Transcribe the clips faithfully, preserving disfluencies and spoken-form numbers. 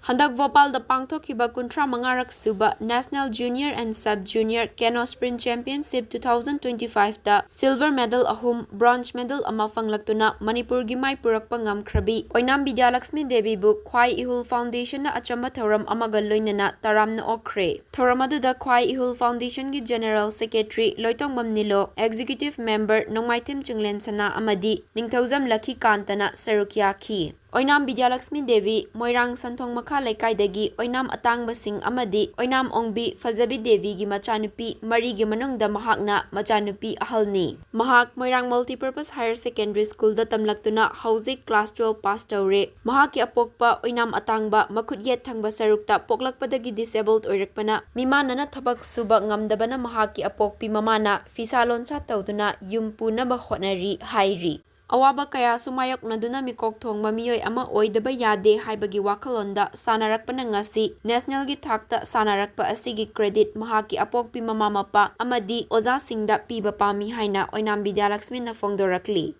ꯍꯟꯗꯛ ꯚꯣꯄꯥꯜꯗ ꯄꯥꯡꯊꯣꯛꯈꯤꯕ ꯀꯨꯟꯊ꯭ꯔꯥ ꯃꯉꯥꯔꯛ ꯁꯨꯕ National Junior and Sub Junior Keno Sprint Championship two thousand twenty five ꯇ silver medal ꯑꯍꯨꯝ, bronze medal ꯑꯃ ꯐꯪꯂꯛꯇꯨꯅ ꯃꯅꯤꯄꯨꯔꯒꯤ ꯃꯥꯏ ꯄꯨꯔꯛꯄ ꯉꯝꯈ꯭ꯔꯕꯤ ꯑꯣꯏꯅꯥꯝ ꯕꯤꯗ꯭ꯌꯥꯂꯛꯁꯃꯤ ꯗꯦꯕꯤꯕꯨ ꯈ꯭ꯋꯥꯏ ꯏꯍꯨꯜ ꯐꯥꯎꯟꯗꯦꯁꯟꯅ ꯑꯆꯝꯕ ꯊꯧꯔꯝ ꯑꯃꯒ ꯂꯣꯏꯅꯅ ꯇꯔꯥꯝꯅ ꯑꯣꯛꯈ꯭ꯔꯦ꯫ ꯊꯧꯔꯝ ꯑꯗꯨꯗ ꯈ꯭ꯋꯥꯏ ꯏꯍꯨꯜ ꯐꯥꯎꯟꯗꯦꯁꯟꯒꯤ General Secretary ꯂꯣꯏꯇꯣꯡꯕꯝ ꯅꯤꯂꯣ, Executive Member ꯅꯣꯡꯃꯥꯏꯊꯦꯝ ꯆꯤꯡꯂꯦꯟꯁꯅꯥ ꯑꯃꯗꯤ ꯅꯤꯡꯊꯧꯖꯝ ꯂꯈꯤꯀꯥꯟꯇꯅ ꯁꯔꯨꯛ ꯌꯥꯈꯤ꯫ ꯑꯣꯏꯅꯥꯝ ꯕꯤꯗ꯭ꯌꯥꯂꯛꯁꯃꯤ ꯗꯦꯕꯤ, ꯃꯣꯏꯔꯥꯡ ꯁꯟꯊꯣꯡ ꯃꯈꯥ ꯂꯩꯀꯥꯏꯗꯒꯤ ꯑꯣꯏꯅꯥꯝ ꯑꯇꯥꯡꯕꯁꯤꯡ ꯑꯃꯗꯤ ꯑꯣꯏꯅꯥꯝ ꯑꯣꯡꯕꯤ ꯐꯖꯕꯤ ꯗꯦꯕꯤꯒꯤ ꯃꯆꯥꯅꯨꯄꯤ ꯃꯔꯤꯒꯤ ꯃꯅꯨꯡꯗ ꯃꯍꯥꯛꯅ ꯃꯆꯥꯅꯨꯄꯤ ꯑꯍꯜꯅꯤ꯫ ꯃꯍꯥꯛ ꯃꯣꯏꯔꯥꯡ Multipurpose Higher Secondary School ꯗ ꯇꯝꯂꯛꯇꯨꯅ ꯍꯧꯖꯤꯛ class twelve pass ꯇꯧꯔꯦ꯫ ꯃꯍꯥꯛꯀꯤ ꯑꯄꯣꯛꯄ ꯑꯣꯏꯅꯥꯝ ꯑꯇꯥꯡꯕ ꯃꯈꯨꯠ ꯌꯦꯠ ꯊꯪꯕ ꯁꯔꯨꯛꯇ ꯄꯣꯛꯂꯛꯄꯗꯒꯤ disabled ꯑꯣꯏꯔꯛꯄꯅ ꯃꯤꯃꯥꯟꯅꯅ ꯊꯕꯛ ꯁꯨꯕ ꯉꯝꯗꯕꯅ ꯃꯍꯥꯛꯀꯤ ꯑꯄꯣꯛꯄꯤ ꯃꯃꯥꯅ ꯐꯤꯁꯥ ꯂꯣꯟꯁꯥ ꯇꯧꯗꯨꯅ ꯌꯨꯝ ꯄꯨꯅꯕ ꯍꯣꯠꯅꯔꯤ ꯍꯥꯏꯔꯤ꯫ ꯑꯋꯥꯕ ꯀꯌꯥꯁꯨ ꯃꯥꯌꯣꯛꯅꯗꯨꯅ ꯃꯤꯀꯣꯛ ꯊꯣꯡꯕ ꯃꯤꯑꯣꯏ ꯑꯃ ꯑꯣꯏꯗꯕ ꯌꯥꯗꯦ ꯍꯥꯏꯕꯒꯤ ꯋꯥꯈꯜꯂꯣꯟꯗ ꯁꯥꯟꯅꯔꯛꯄꯅ ꯉꯁꯤ national ꯒꯤ ꯊꯥꯛꯇ ꯁꯥꯟꯅꯔꯛꯄ ꯑꯁꯤꯒꯤ credit ꯃꯍꯥꯛꯀꯤ ꯑꯄꯣꯛꯄꯤ ꯃꯃꯥ ꯃꯄꯥ ꯑꯃꯗꯤ ꯑꯣꯖꯥꯁꯤꯡꯗ ꯄꯤꯕ ꯄꯥꯝꯃꯤ ꯍꯥꯏꯅ ꯑꯣꯏꯅꯥꯝ ꯕꯤꯗ꯭ꯌꯥꯂꯛꯁꯃꯤꯅ ꯐꯣꯡꯗꯣꯔꯛꯂꯤ꯫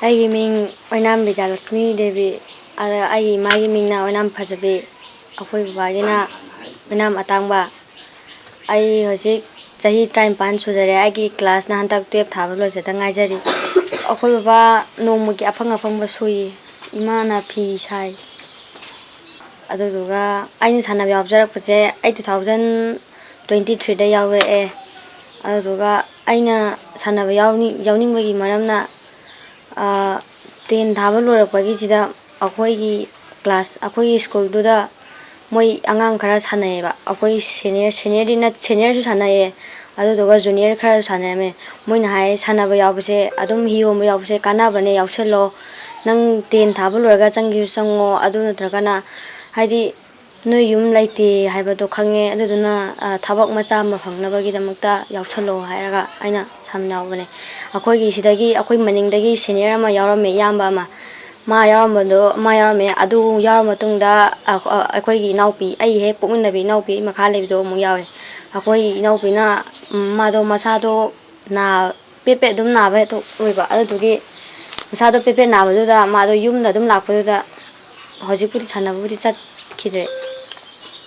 ꯑꯩꯒꯤ ꯃꯤꯡ ꯑꯣꯏꯅꯥꯝ ꯕꯤꯗ꯭ꯌꯥꯂꯛꯁꯃꯤ ꯗꯦꯕꯤ, ꯑꯗ ꯑꯩꯒꯤ ꯏꯃꯥꯒꯤ ꯃꯤꯡꯅ ꯑꯣꯏꯅꯥꯝ ꯐꯖꯕꯤ, ꯑꯩꯈꯣꯏ ꯕꯕꯥꯒꯤꯅ ꯑꯣꯏꯅꯥꯝ ꯑꯇꯥꯡꯕ꯫ ꯑꯩ ꯍꯧꯖꯤꯛ ꯆꯍꯤ ꯇꯔꯥꯅꯤꯄꯥꯟ ꯁꯨꯖꯔꯦ꯫ ꯑꯩꯒꯤ class ꯅ ꯍꯟꯗꯛ twelve ꯊꯥꯕ ꯂꯣꯏꯖꯗ ꯉꯥꯏꯖꯔꯤ꯫ ꯑꯩꯈꯣꯏ ꯕꯕꯥ ꯅꯣꯡꯃꯒꯤ ꯑꯐꯪ ꯑꯐꯪꯕ ꯁꯨꯏ, ꯏꯃꯥꯅ ꯐꯤ ꯁꯥꯏ꯫ ꯑꯗꯨꯗꯨꯒ ꯑꯩꯅ ꯁꯥꯟꯅꯕ ꯌꯥꯎꯖꯔꯛꯄꯁꯦ ꯑꯩ two thousand twenty three ꯗ ꯌꯥꯎꯔꯛꯑꯦ꯫ ꯑꯗꯨꯗꯨꯒ ꯑꯩꯅ ꯁꯥꯟꯅꯕ ꯌꯥꯎꯅꯤꯡ-, ꯌꯥꯎꯅꯤꯡꯕꯒꯤ ꯃꯔꯝꯅ, ꯑꯥ, ten ꯊꯥꯕ ꯂꯣꯏꯔꯛꯄꯒꯤꯁꯤꯗ ꯑꯩꯈꯣꯏꯒꯤ class, ꯑꯩꯈꯣꯏꯒꯤ school ꯗꯨꯗ ꯃꯣꯏ ꯑꯉꯥꯡ ꯈꯔ ꯁꯥꯟꯅꯩꯌꯦꯕ꯫ ꯑꯩꯈꯣꯏ senior, senior ꯗꯤ ꯅꯠ-, senior ꯁꯨ ꯁꯥꯟꯅꯩꯌꯦ, ꯑꯗꯨꯗꯨꯒ junior ꯈꯔꯁꯨ ꯁꯥꯟꯅꯔꯝꯃꯦ꯫ ꯃꯣꯏꯅ ꯍꯥꯏ, "ꯁꯥꯟꯅꯕ ꯌꯥꯎꯕꯁꯦ, ꯑꯗꯨꯝ ꯍꯤ ꯍꯣꯟꯕ ꯌꯥꯎꯕꯁꯦ ꯀꯥꯟꯅꯕꯅꯦ, ꯌꯥꯎꯁꯜꯂꯣ꯫ ꯅꯪ ten ꯊꯥꯕ ꯂꯣꯏꯔꯒ ꯆꯪꯒꯦꯁꯨ ꯆꯪꯉꯣ, ꯑꯗꯨ ꯅꯠꯇ꯭ꯔꯒꯅ, ꯍꯥꯏꯗꯤ, ꯅꯣꯏ ꯌꯨꯝ ꯂꯩꯇꯦ ꯍꯥꯏꯕꯗꯣ ꯈꯪꯉꯦ, ꯑꯗꯨꯗꯨꯅ, ꯑ, ꯊꯕꯛ ꯃꯆꯥ ꯑꯃ ꯐꯪꯅꯕꯒꯤꯗꯃꯛꯇ ꯌꯥꯎꯁꯜꯂꯣ" ꯍꯥꯏꯔꯒ ꯑꯩꯅ ꯁꯥꯟꯅꯕ ꯌꯥꯎꯕꯅꯦ꯫ ꯑꯩꯈꯣꯏꯒꯤ ꯁꯤꯗꯒꯤ, ꯑꯩꯈꯣꯏ ꯃꯅꯤꯡꯗꯒꯤ senior ꯑꯃ ꯌꯥꯎꯔꯝꯃꯦ, ꯏꯌꯥꯝꯕ ꯑꯃ꯫ ꯃꯥ ꯌꯥꯎꯔꯝꯕꯗꯣ, ꯃꯥ ꯌꯥꯎꯔꯝꯃꯦ꯫ ꯑꯗꯨ ꯌꯥꯎꯔ ꯃꯇꯨꯡꯗ, ꯑ, ꯑ, ꯑꯩꯈꯣꯏꯒꯤ ꯏꯅꯥꯎꯄꯤ, ꯑꯩ ꯍꯦꯛ ꯄꯣꯛꯃꯤꯟꯅꯕ ꯏꯅꯥꯎꯄꯤ, ꯑꯩ ꯃꯈꯥ ꯂꯩꯕꯗꯣ ꯑꯃꯨꯛ ꯌꯥꯎꯔꯦ꯫ ꯑꯩꯈꯣꯏ ꯏꯅꯥꯎꯄꯤꯅ, ꯎꯝ, ꯃꯥꯗꯣ ꯃꯁꯥꯗꯣ ꯅꯥ-, ꯄꯦꯠ ꯄꯦꯠ ꯑꯗꯨꯝ ꯅꯥꯕ ꯍꯦꯛꯇ ꯑꯣꯏꯕ꯫ ꯑꯗꯨꯗꯨꯒꯤ ꯃꯁꯥꯗꯣ ꯄꯦꯠ ꯄꯦꯠ ꯅꯥꯕꯗꯨꯗ ꯃꯥꯗꯣ ꯌꯨꯝꯗ ꯑꯗꯨꯝ ꯂꯥꯛꯄꯗꯨꯗ ꯍꯧꯖꯤꯛꯄꯨꯗꯤ ꯁꯥꯟꯅꯕꯕꯨꯗꯤ ꯆꯠꯈꯤꯗ꯭ꯔꯦ꯫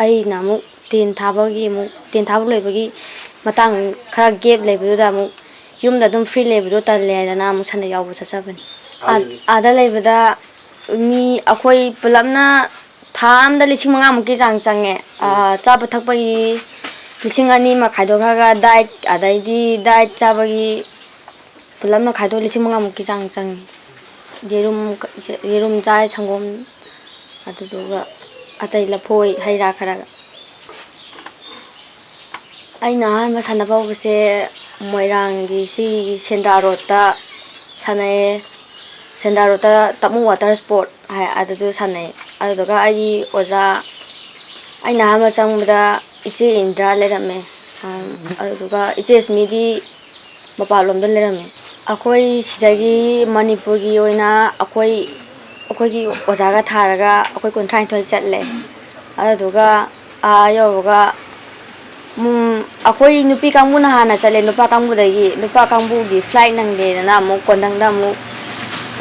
ꯑꯩꯅ ꯑꯃꯨꯛ ꯇꯦꯟ ꯊꯥꯕꯒꯤ ꯑꯃꯨꯛ, ꯇꯦꯟ ꯊꯥꯕ ꯂꯣꯏꯕꯒꯤ ꯃꯇꯥꯡ ꯈꯔ gap ꯂꯩꯕꯗꯨꯗ ꯑꯃꯨꯛ ꯌꯨꯝꯗ ꯑꯗꯨꯝ free ꯂꯩꯕꯗꯣ ꯇꯜꯂꯦ ꯍꯥꯏꯗꯅ ꯑꯃꯨꯛ ꯁꯥꯟꯅ ꯌꯥꯎꯕ ꯆꯠꯆꯕꯅꯤ꯫ ꯑꯥ, ꯑꯥꯗꯗꯤ? ꯑꯥꯗ ꯂꯩꯕꯗ ꯃꯤ ꯑꯩꯈꯣꯏ ꯄꯨꯂꯞꯅ ꯊꯥ ꯑꯃꯗ ꯂꯤꯁꯤꯡ ꯃꯉꯥꯃꯨꯛꯀꯤ ꯆꯥꯡ ꯆꯪꯉꯦ꯫ ꯎꯝ꯫ ꯑꯥ, ꯆꯥꯕ ꯊꯛꯄꯒꯤ ꯂꯤꯁꯤꯡ ꯑꯅꯤ ꯑꯃ ꯈꯥꯏꯗꯣꯛꯈ꯭ꯔꯒ diet, ꯑꯗꯩꯗꯤ diet ꯆꯥꯕꯒꯤ ꯄꯨꯂꯞꯅ ꯈꯥꯏꯗꯣꯛ ꯂꯤꯁꯤꯡ ꯃꯉꯥꯃꯨꯛꯀꯤ ꯆꯥꯡ ꯆꯪꯉꯤ꯫ ꯌꯦꯔꯨꯝ, ꯌꯦꯔꯨꯝ ꯆꯥꯏ, ꯁꯪꯒꯣꯝ, ꯑꯗꯨꯗꯨꯒ ꯑꯇꯩ ꯂꯐꯣꯏ, ꯍꯩ ꯔꯥ ꯈꯔꯒ꯫ ꯑꯩꯅ ꯑꯍꯥꯟꯕ ꯁꯥꯟꯅꯕ ꯍꯧꯕꯁꯦ ꯃꯣꯏꯔꯥꯡꯒꯤ ꯁꯤꯒꯤ ꯁꯦꯟꯗ꯭ꯔꯥ ꯔꯣꯗꯇ ꯁꯥꯟꯅꯩꯌꯦ꯫ ꯁꯦꯟꯗ꯭ꯔꯥ ꯔꯣꯗꯇ ꯇꯞꯃꯨ ꯋꯥꯇꯔ ꯁ꯭ꯄꯣꯔꯠ ꯍꯥꯏ, ꯑꯗꯨꯗ ꯁꯥꯟꯅꯩ꯫ ꯑꯗꯨꯗꯨꯒ ꯑꯩꯒꯤ ꯑꯣꯖꯥ, ꯑꯩꯅ ꯑꯍꯥꯟꯕ ꯆꯪꯕꯗ ꯏꯆꯦ ꯏꯟꯗ꯭ꯔꯥ ꯂꯩꯔꯝꯃꯦ꯫ ꯑꯗꯨꯗꯨꯒ ꯏꯆꯦ ꯁ꯭ꯃꯤꯗꯤ ꯃꯄꯥꯟꯂꯣꯝꯗ ꯂꯩꯔꯝꯃꯦ꯫ ꯑꯩꯈꯣꯏ ꯁꯤꯗꯒꯤ ꯃꯅꯤꯄꯨꯔꯒꯤ ꯑꯣꯏꯅ ꯑꯩꯈꯣꯏ, ꯑꯩꯈꯣꯏꯒꯤ ꯑꯣꯖꯥꯒ ꯊꯥꯔꯒ ꯑꯩꯈꯣꯏ ꯀꯨꯟꯊ꯭ꯔꯥꯅꯤꯊꯣꯏ ꯆꯠꯂꯦ꯫ ꯑꯗꯨꯗꯨꯒ ꯑꯥ ꯌꯧꯔꯒ, ꯎꯝ, ꯑꯩꯈꯣꯏ ꯅꯨꯄꯤ ꯀꯥꯡꯕꯨꯅ ꯍꯥꯟꯅ ꯆꯠꯂꯦ, ꯅꯨꯄꯥ ꯀꯥꯡꯕꯨꯗꯒꯤ꯫ ꯅꯨꯄꯥ ꯀꯥꯡꯕꯨꯒꯤ flight ꯅꯪꯗꯦꯗꯅ ꯑꯃꯨꯛ ꯀꯣꯟꯗꯪꯗ ꯑꯃꯨꯛ,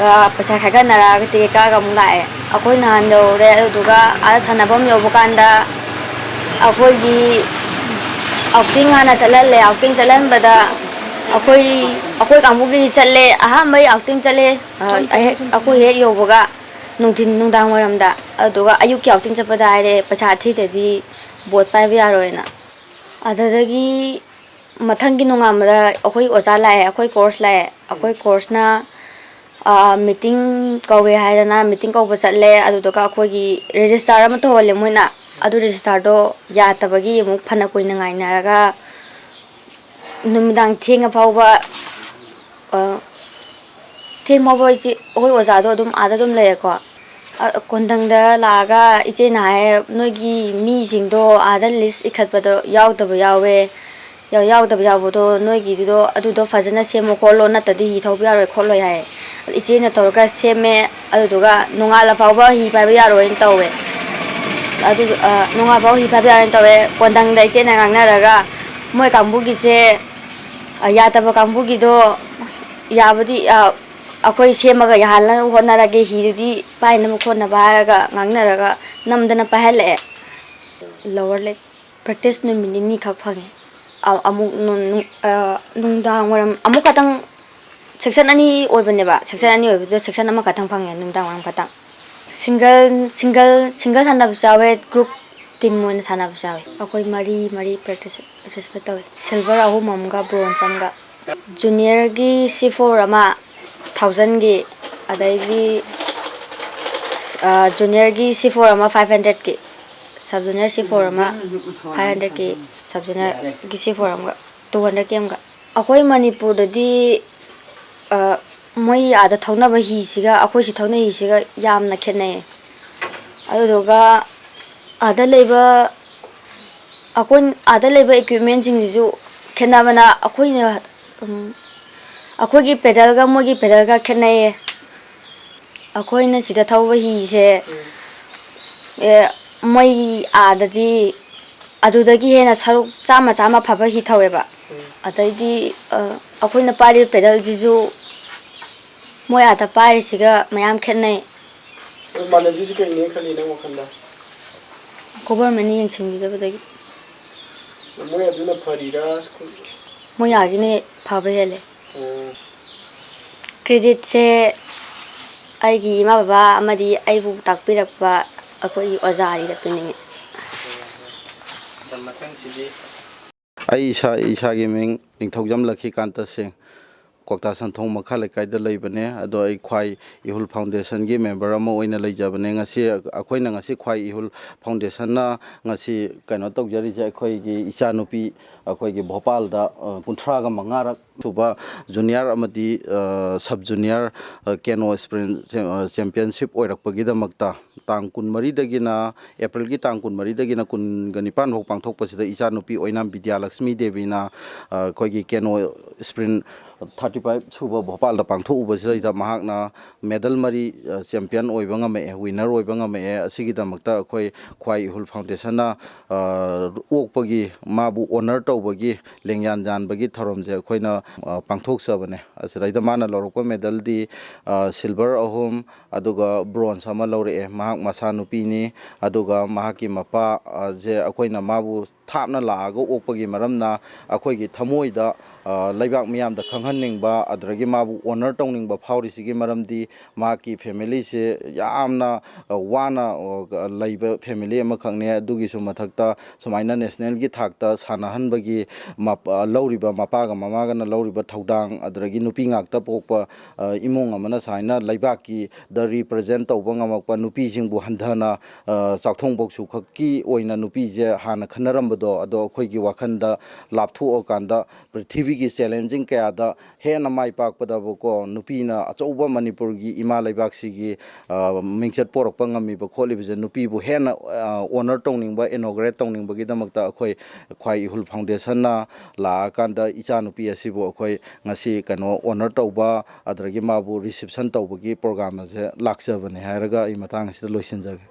ꯑ, ꯄꯩꯁꯥ ꯈꯥꯏꯒꯠꯅꯔꯛꯑꯒ ticket ꯀꯛꯑꯒ ꯑꯃꯨꯛ ꯂꯥꯛꯑꯦ꯫ ꯑꯩꯈꯣꯏ ꯅꯍꯥꯟ ꯌꯧꯔꯦ, ꯑꯗꯨꯗꯨꯒ ꯑꯥꯗ ꯁꯥꯟꯅꯐꯝ ꯌꯧꯕ ꯀꯥꯟꯗ ꯑꯩꯈꯣꯏꯒꯤ outing ꯍꯥꯟꯅ ꯆꯠꯍꯜꯂꯦ꯫ Outing ꯆꯠꯍꯟꯕꯗ ꯑꯩꯈꯣꯏ, ꯑꯩꯈꯣꯏ ꯀꯥꯡꯕꯨꯒꯤ ꯆꯠꯂꯦ, ꯑꯍꯥꯟꯕꯩ outing ꯆꯠꯂꯦ꯫ ꯑ, ꯑꯍꯦꯛ-, ꯑꯩꯈꯣꯏ ꯍꯦꯛ ꯌꯧꯕꯒ ꯅꯨꯡꯊꯤꯟ, ꯅꯨꯡꯗꯥꯡ ꯋꯥꯏꯔꯝꯗ꯫ ꯑꯗꯨꯗꯨꯒ ꯑꯌꯨꯛꯀꯤ outing ꯆꯠꯄꯗ ꯍꯥꯏꯔꯦ, ꯄꯩꯁꯥ ꯊꯤꯗ꯭ꯔꯗꯤ boat ꯄꯥꯏꯕ ꯌꯥꯔꯣꯏꯅ꯫ ꯑꯗꯨꯗꯒꯤ ꯃꯊꯪꯒꯤ ꯅꯣꯡꯉꯥꯟꯕꯗ ꯑꯩꯈꯣꯏ ꯑꯣꯖꯥ ꯂꯥꯛꯑꯦ, ꯑꯩꯈꯣꯏ course ꯂꯥꯛꯑꯦ꯫ ꯑꯩꯈꯣꯏ courseꯅ, ꯑ, meeting ꯀꯧꯋꯦ ꯍꯥꯏꯗꯅ meeting ꯀꯧꯕ ꯆꯠꯂꯦ꯫ ꯑꯗꯨꯗꯨꯒ ꯑꯩꯈꯣꯏꯒꯤ register ꯑꯃ ꯇꯧꯍꯜꯂꯦ ꯃꯣꯏꯅ꯫ ꯑꯗꯨ registerꯗꯣ ꯌꯥꯗꯕꯒꯤ ꯑꯃꯨꯛ ꯐꯅ ꯀꯨꯏꯅ ꯉꯥꯏꯅꯔꯒ ꯅꯨꯃꯤꯗꯥꯡ ꯊꯦꯡꯉ ꯐꯥꯎꯕ, ꯑ, ꯊꯦꯡ ꯐꯥꯎꯕ ꯑꯩꯁꯦ, ꯑꯩꯈꯣꯏ ꯑꯣꯖꯥꯗꯣ ꯑꯗꯨꯝ ꯑꯥꯗ ꯑꯗꯨꯝ ꯂꯩꯔꯦꯀꯣ꯫ ꯑ, ꯀꯣꯟꯊꯪꯗ ꯂꯥꯛꯑꯒ ꯏꯆꯦꯅ ꯍꯥꯏꯌꯦ, "ꯅꯣꯏꯒꯤ ꯃꯤꯁꯤꯡꯗꯣ ꯑꯥꯗ list ꯏꯈꯠꯄꯗꯣ ꯌꯥꯎꯗꯕ ꯌꯥꯎꯋꯦ꯫ ꯌꯥꯎ-, ꯌꯥꯎꯗꯕ ꯌꯥꯎꯕꯗꯣ ꯅꯣꯏꯒꯤꯗꯨꯗꯣ, ꯑꯗꯨꯗꯣ ꯐꯖꯅ ꯁꯦꯝꯃꯣ ꯈꯣꯠꯂꯣ, ꯅꯠꯇ꯭ꯔꯗꯤ ꯍꯤ ꯊꯧꯕ ꯌꯥꯔꯣꯏ ꯈꯣꯠꯂꯣꯏ" ꯍꯥꯏꯌꯦ꯫ ꯏꯆꯦꯅ ꯇꯧꯔꯒ ꯁꯦꯝꯃꯦ꯫ ꯑꯗꯨꯗꯨꯒ ꯅꯣꯡꯉꯥꯜꯂ ꯐꯥꯎꯕ ꯍꯤ ꯄꯥꯏꯕ ꯌꯥꯔꯣꯏꯅ ꯇꯧꯋꯦ꯫ ꯑꯗꯨ, ꯑ, ꯅꯣꯡꯉꯥꯜ ꯐꯥꯎꯕ ꯍꯤ ꯄꯥꯏꯕ ꯌꯥꯔꯣꯏꯅ ꯇꯧꯋꯦ꯫ ꯀꯣꯟꯊꯪꯗ ꯏꯆꯦꯅ ꯉꯥꯡꯅꯔꯒ ꯃꯣꯏ ꯀꯥꯡꯕꯨꯒꯤꯁꯦ, ꯑ, ꯌꯥꯗꯕ ꯀꯥꯡꯕꯨꯒꯤꯗꯣ ꯌꯥꯕꯨꯗꯤ, ꯑ, ꯑꯩꯈꯣꯏ ꯁꯦꯝꯃꯒ ꯌꯥꯍꯜꯂꯒ ꯍꯣꯠꯅꯔꯒꯦ, ꯍꯤꯗꯨꯗꯤ ꯄꯥꯏꯅꯕ ꯈꯣꯠꯅꯕ ꯍꯥꯏꯔꯒ ꯉꯥꯡꯅꯔꯒ ꯅꯝꯗꯅ ꯄꯥꯏꯍꯜꯂꯛꯑꯦ꯫ Lower leg practice ꯅꯨꯃꯤꯠ ꯅꯤꯅꯤ ꯈꯛ ꯐꯪꯉꯦ꯫ ꯑ-, ꯑꯃꯨꯛ ꯅꯨ-, ꯅꯨ-, ꯑ, ꯅꯨꯡꯗꯥꯡ ꯋꯥꯏꯔꯝ ꯑꯃꯨꯛ ꯈꯛꯇꯪ, section ꯑꯅꯤ ꯑꯣꯏꯕꯅꯦꯕ, section ꯑꯅꯤ ꯑꯣꯏꯕꯗꯨꯗ section ꯑꯃꯈꯛꯇꯪ ꯐꯪꯉꯦ, ꯅꯨꯡꯗꯥꯡ ꯋꯥꯏꯔꯝ ꯈꯛꯇꯪ꯫ Single, single, single ꯁꯥꯟꯅꯕꯁꯨ ꯌꯥꯎꯋꯦ, group team ꯑꯣꯏꯅ ꯁꯥꯟꯅꯕꯁꯨ ꯌꯥꯎꯋꯦ꯫ ꯑꯩꯈꯣꯏ ꯃꯔꯤ ꯃꯔꯤ practice, participate ꯇꯧꯋꯦ꯫ Silver ꯑꯍꯨꯝ ꯑꯃꯒ bronze ꯑꯃꯒ꯫ Juniorꯒꯤ C four ꯑꯃ, thousandꯒꯤ, ꯑꯗꯩꯗꯤ, ꯑ, juniorꯒꯤ C four ꯑꯃ, five hundredꯀꯤ, sub junior C four ꯑꯃ, five hundredꯀꯤ, sub juniorꯒꯤ C four ꯑꯃꯒ, two hundredꯀꯤ ꯑꯃꯒ꯫ ꯑꯩꯈꯣꯏ ꯃꯅꯤꯄꯨꯔꯗꯗꯤ, ꯑ, ꯃꯣꯏ ꯑꯥꯗ ꯊꯧꯅꯕ ꯍꯤꯁꯤꯒ ꯑꯩꯈꯣꯏ ꯁꯤ ꯊꯧꯅ ꯍꯤꯁꯤꯒ ꯌꯥꯝꯅ ꯈꯦꯠꯅꯩ꯫ ꯑꯗꯨꯗꯨꯒ ꯑꯥꯗ ꯂꯩꯕ, ꯑꯩꯈꯣꯏ ꯑꯥꯗ ꯂꯩꯕ equipmentꯁꯤꯡꯁꯤꯁꯨ ꯈꯦꯠꯅꯕꯅ ꯑꯩꯈꯣꯏꯅ, ꯎꯝ, ꯑꯩꯈꯣꯏꯒꯤ pedalꯒ ꯃꯣꯏꯒꯤ pedalꯒ ꯈꯦꯠꯅꯩꯌꯦ꯫ ꯑꯩꯈꯣꯏꯅ ꯁꯤꯗ ꯊꯧꯕ ꯍꯤꯁꯦ, ꯑꯦ, ꯃꯣꯏ ꯑꯥꯗꯗꯤ ꯑꯗꯨꯗꯒꯤ ꯍꯦꯟꯅ ꯁꯔꯨꯛ ꯆꯥꯝꯃ, ꯆꯥꯝꯃ ꯐꯕ ꯍꯤ ꯊꯧꯋꯦꯕ꯫ ꯑꯗꯩꯗꯤ, ꯑ, ꯑꯩꯈꯣꯏꯅ ꯄꯥꯏꯔꯤꯕ pedalꯁꯤꯁꯨ ꯃꯣꯏ ꯑꯥꯗ ꯄꯥꯏꯔꯤꯁꯤꯒ ꯃꯌꯥꯝ ꯈꯦꯠꯅꯩ꯫ ꯑꯗꯨ ꯃꯥꯟꯅꯗ꯭ꯔꯤꯁꯤ ꯀꯩꯅꯦ ꯈꯜꯂꯤ ꯅꯪ ꯋꯥꯈꯜꯗ? Governmentꯅ ꯌꯦꯡꯁꯤꯟꯕꯤꯗꯕꯗꯒꯤ꯫ ꯃꯣꯏ ꯑꯗꯨꯅ ꯐꯔꯤꯔꯥ? ꯃꯣꯏ ꯑꯥꯒꯤꯅ ꯐꯕ ꯍꯦꯜꯂꯦ꯫ ꯎꯝ꯫ Creditꯁꯦ ꯑꯩꯒꯤ ꯏꯃꯥ ꯕꯕꯥ ꯑꯃꯗꯤ ꯑꯩꯕꯨ ꯇꯥꯛꯄꯤꯔꯛꯄ ꯑꯩꯈꯣꯏꯒꯤ ꯑꯣꯖꯥ ꯑꯅꯤꯗ ꯄꯤꯅꯤꯡꯉꯤ꯫ ꯑꯗ ꯃꯊꯪꯁꯤꯗꯤ ꯑꯩ ꯏꯁꯥ, ꯏꯁꯥꯒꯤ ꯃꯤꯡ ꯅꯤꯡꯊꯧꯖꯝ ꯂꯛꯈꯤꯀꯥꯟꯇ ꯁꯤꯡ, ꯀ꯭ꯋꯥꯛꯇꯥ ꯁꯟꯊꯣꯡ ꯃꯈꯥ ꯂꯩꯀꯥꯏꯗ ꯂꯩꯕꯅꯦ꯫ ꯑꯗꯣ ꯑꯩ ꯈ꯭ꯋꯥꯏ ꯏꯍꯨꯜ foundationꯒꯤ member ꯑꯃ ꯑꯣꯏꯅ ꯂꯩꯖꯕꯅꯦ꯫ ꯉꯁꯤ ꯑꯩꯈꯣꯏꯅ ꯉꯁꯤ ꯈ꯭ꯋꯥꯏ ꯏꯍꯨꯜ foundationꯅ ꯉꯁꯤ ꯀꯩꯅꯣ ꯇꯧꯖꯔꯤꯁꯦ, ꯑꯩꯈꯣꯏꯒꯤ ꯏꯆꯥꯅꯨꯄꯤ ꯑꯩꯈꯣꯏꯒꯤ ꯚꯣꯄꯥꯜꯗ, ꯑ, ꯀꯨꯟꯊ꯭ꯔꯥꯒ ꯃꯉꯥꯔꯛ ꯁꯨꯕ junior ꯑꯃꯗꯤ, ꯑ, sub junior, ꯑ, canoe sprint ꯆꯦꯝ-, ꯑ, championship ꯑꯣꯏꯔꯛꯄꯒꯤꯗꯃꯛꯇ ꯇꯥꯡ ꯀꯨꯟꯃꯔꯤꯗꯒꯤꯅ, Aprilꯒꯤ ꯇꯥꯡ ꯀꯨꯟꯃꯔꯤꯗꯒꯤꯅ ꯀꯨꯟꯒ ꯅꯤꯄꯥꯟ ꯐꯥꯎ ꯄꯥꯡꯊꯣꯛꯄꯁꯤꯗ ꯏꯆꯥꯅꯨꯄꯤ ꯑꯣꯏꯅꯥꯝ ꯕꯤꯗ꯭ꯌꯥꯂꯛꯁꯃꯤ ꯗꯦꯕꯤꯅ, ꯑ, ꯑꯩꯈꯣꯏꯒꯤ canoe sprint ꯊꯥꯔꯇꯤ ꯐꯥꯏꯚ ꯁꯨꯕ ꯚꯣꯄꯥꯜꯗ ꯄꯥꯡꯊꯣꯛꯎꯕꯁꯤꯗꯩꯗ ꯃꯍꯥꯛꯅ ꯃꯦꯗꯜ ꯃꯔꯤ ꯆꯦꯝꯄꯤꯌꯟ ꯑꯣꯏꯕ ꯉꯝꯃꯛꯑꯦ, ꯋꯤꯟꯅꯔ ꯑꯣꯏꯕ ꯉꯝꯃꯛꯑꯦ꯫ ꯑꯁꯤꯒꯤꯗꯃꯛꯇ ꯑꯩꯈꯣꯏ ꯈ꯭ꯋꯥꯏ ꯏꯍꯨꯜ ꯐꯥꯎꯟꯗꯦꯁꯟꯅ ꯑꯣꯛꯄꯒꯤ, ꯃꯥꯕꯨ ꯑꯣꯅꯔ ꯇꯧꯕꯒꯤ, ꯂꯦꯡꯌꯥꯟ ꯌꯥꯟꯕꯒꯤ ꯊꯧꯔꯝꯁꯦ ꯑꯩꯈꯣꯏꯅ ꯄꯥꯡꯊꯣꯛꯆꯕꯅꯦ꯫ ꯑꯁꯤꯗꯩꯗ ꯃꯥꯅ ꯂꯧꯔꯛꯄ ꯃꯦꯗꯜꯗꯤ ꯁꯤꯜꯚꯔ ꯑꯍꯨꯝ, ꯑꯗꯨꯒ ꯕ꯭ꯔꯣꯟꯖ ꯑꯃ ꯂꯧꯔꯛꯑꯦ꯫ ꯃꯍꯥꯛ ꯃꯁꯥ ꯅꯨꯄꯤꯅꯤ, ꯑꯗꯨꯒ ꯃꯍꯥꯛꯀꯤ ꯃꯄꯥ ꯁꯦ ꯑꯩꯈꯣꯏꯅ ꯃꯥꯕꯨ ꯊꯥꯞꯅ ꯂꯥꯛꯑꯒ ꯑꯣꯛꯄꯒꯤ ꯃꯔꯝꯅ ꯑꯩꯈꯣꯏꯒꯤ ꯊꯃꯣꯏꯗ ꯂꯩꯕꯥꯛ ꯃꯤꯌꯥꯝꯗ ꯈꯪꯍꯟꯅꯤꯡꯕ, ꯑꯗꯨꯗꯒꯤ ꯃꯥꯕꯨ ꯑꯣꯅꯔ ꯇꯧꯅꯤꯡꯕ ꯐꯥꯎꯔꯤꯁꯤꯒꯤ ꯃꯔꯝꯗꯤ ꯃꯍꯥꯛꯀꯤ ꯐꯦꯃꯤꯂꯤꯁꯦ ꯌꯥꯝꯅ ꯋꯥꯅ ꯂꯩꯕ ꯐꯦꯃꯤꯂꯤ ꯑꯃꯈꯛꯅꯦ꯫ ꯑꯗꯨꯒꯤꯁꯨ ꯃꯊꯛꯇ ꯁꯨꯃꯥꯏꯅ ꯅꯦꯁꯅꯦꯜꯒꯤ ꯊꯥꯛꯇ ꯁꯥꯟꯅꯍꯟꯕꯒꯤ ꯂꯧꯔꯤꯕ, ꯃꯄꯥꯒ ꯃꯃꯥꯒꯅ ꯂꯧꯔꯤꯕ ꯊꯧꯗꯥꯡ, ꯑꯗꯨꯗꯒꯤ ꯅꯨꯄꯤ ꯉꯥꯛꯇ ꯄꯣꯛꯄ ꯏꯃꯨꯡ ꯑꯃꯅ ꯁꯨꯃꯥꯏꯅ ꯂꯩꯕꯥꯛꯀꯤꯗ ꯔꯤꯄ꯭ꯔꯖꯦꯟ ꯇꯧꯕ ꯉꯝꯃꯛꯄ ꯅꯨꯄꯤꯁꯤꯡꯕꯨ ꯍꯟꯊꯅ ꯆꯥꯛꯊꯣꯡ ꯄꯣꯛꯁꯨ ꯈꯛꯀꯤ ꯑꯣꯏꯅ ꯅꯨꯄꯤꯁꯦ ꯍꯥꯟꯅ ꯈꯟꯅꯔꯝꯕꯗꯣ, ꯑꯗꯣ ꯑꯩꯈꯣꯏꯒꯤ ꯋꯥꯈꯜꯗ ꯂꯥꯞꯊꯣꯛꯑꯀꯥꯟꯗ ꯄ꯭ꯔꯤꯊꯤꯕꯤꯒꯤ ꯆꯦꯂꯦꯟꯖꯤꯡ ꯀꯌꯥꯗ ꯍꯦꯟꯅ ꯃꯥꯏ ꯄꯥꯛꯄꯗꯕꯀꯣ, ꯅꯨꯄꯤꯅ ꯑꯆꯧꯕ ꯃꯅꯤꯄꯨꯔꯒꯤ ꯏꯃꯥ ꯂꯩꯕꯥꯛꯁꯤꯒꯤ ꯃꯤꯡꯆꯠ ꯄꯣꯔꯛꯄ ꯉꯝꯃꯤꯕ ꯈꯣꯠꯂꯤꯕꯁꯦ ꯅꯨꯄꯤꯕꯨ ꯍꯦꯟꯅ ꯑꯣꯅꯔ ꯇꯧꯅꯤꯡꯕ, ꯏꯅꯣꯒ꯭ꯔꯦꯠ ꯇꯧꯅꯤꯡꯕꯒꯤꯗꯃꯛꯇ ꯑꯩꯈꯣꯏ ꯈ꯭ꯋꯥꯏ ꯏꯍꯨꯜ ꯐꯥꯎꯟꯗꯦꯁꯟꯅ ꯂꯥꯛꯑꯀꯥꯟꯗ ꯏꯆꯥꯅꯨꯄꯤ ꯑꯁꯤꯕꯨ ꯑꯩꯈꯣꯏ ꯉꯁꯤ ꯀꯩꯅꯣ ꯑꯣꯅꯔ ꯇꯧꯕ, ꯑꯗꯨꯗꯒꯤ ꯃꯥꯕꯨ ꯔꯤꯁꯤꯞꯁꯟ ꯇꯧꯕꯒꯤ ꯄ꯭ꯔꯣꯒ꯭ꯔꯥꯝ ꯑꯁꯦ ꯂꯥꯛꯆꯕꯅꯦ ꯍꯥꯏꯔꯒ ꯑꯩ ꯃꯇꯥꯡ ꯑꯁꯤꯗ ꯂꯣꯏꯁꯤꯟꯖꯒꯦ꯫